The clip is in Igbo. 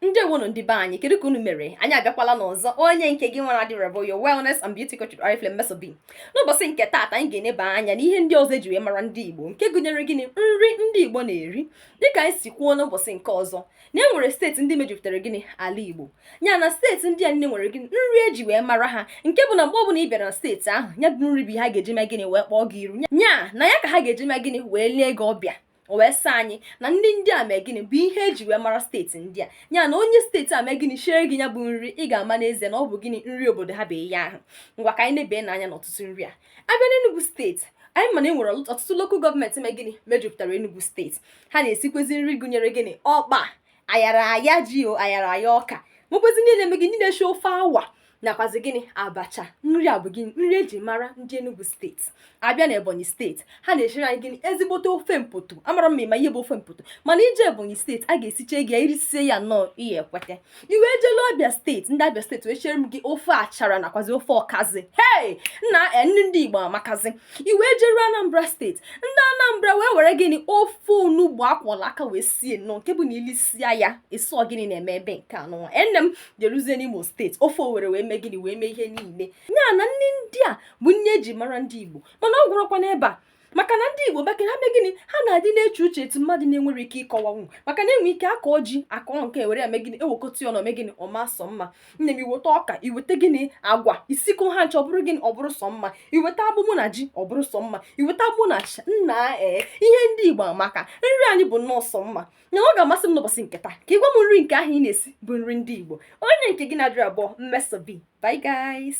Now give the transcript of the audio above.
Ndewonu ndị be anyị, kedu ka unu mere? Anyị abịakwala n'ọzọ. Onye nke gị nwere adịrị bụ your wellness and beauty coach Oriflame Mesobi. N'ụbọchị nke taata, anyị ga-eneba anya n'ihe ndị ọzọ eji wee mara ndị Igbo, nke gụnyere gịnị? Nri ndị Igbo na-eri. Dịka anyị si kwuo n'ụbọchị nke ọzọ na e nwere steeti ndị mejupụtara gịnị? Ala Igbo. Ya na steeti ndị a niile nwere gịnị? Nri eji wee mara ha, nke bụ na mgbe ọbụla ị bịara na steeti ahụ, ya bụ nri bụ ihe ha ga-eji mee gịnị? Wee kpọọ gị iru. Ya na ya ka ha ga-eji mee gịnị? Wee lee gị ọbịa. O wee sị anyị na nri ndị a mee gịnị? Bụ ihe eji wee mara steeti ndị a. Ya na onye steeti a mee gịnị? Shie gị ya bụ nri, ị ga-ama n'ezie na ọ bụ gịnị? Nri obodo ha bụ ihe ahụ. Ngwa, ka anyị na-ebe n'anya n'ọtụtụ nri a. Abịa n'Enugu steeti, anyị ma na e nwere ọtụtụ local government mee gịnị? Mejupụtara Enugu steeti. Ha na-esikwezi nri gụnyere gịnị? Ọkpa ayara aya ji, o ayara aya ọka, nwekwezi ndị na-eme gị, ndị na-eshi ofe awa, nakwazi gịnị? Abacha. Nri a bụ gịnị? Nri eji mara ndị Enugu steeti. Abịa na Ebonyi steeti, ha na-eshiri anyị gịnị? Ezigbote ofe mpoto. Amara m ma ihe bụ ofe mpoto, mana ije Ebonyi steeti, a ga-esiche gị ya, irisie ya nnọọ, ihe ekwete. Iwe ejelu Abịa steeti, ndị Abịa steeti wee chere m gị ofe achara nakwazi ofe ọkazi. Hei nna, nri ndị Igbo amakazi. Iwe jeru Anambra steeti, ndị Anambra wee were gịnị? Ofe onugbu akwọla aka wee sie nnọọ, nke bụ na ilisia ya, ịsọ gịnị na-eme ebe nke anụnwa. Enne m jeruzie n'Imo steeti, ofe Owere wee mee gịnị? Wee mee ihe niile. Ya na nri ndị a bụ nri eji mara ndị Igbo. Mana ọ gwụrụkwa n'ebe a, maka na ndị Igbo bekere ha mee gịnị? Ha na-adị na-eche uche etu mmadụ na-enwere ike ịkọwanwu, maka na enwe ike akọ ji akọ nke were eme gịnị? Ewekọta ya ọnụ, eme gịnị? Ọma sọ mma. Nne m, iweta ọka, iweta gịnị? Agwa, isikọ ha nche, ọ bụrụ gịnị? Ọ bụrụ sọ mma. Iweta agbụmụ na ji, ọ bụrụ sọ mma. Iweta agbụ na achịcha. Nna, ee, ihe ndị Igbo amaka. Nri anyị bụ nnọọ sọ mma. Na ọ ga-amasị m n'ụbọchị nke taa ka ị gwa m nri nke ahụ ị na-esi bụ nri ndị Igbo. Onye nke gị na-adịrị abụọ, Mmesobi. Bye guys.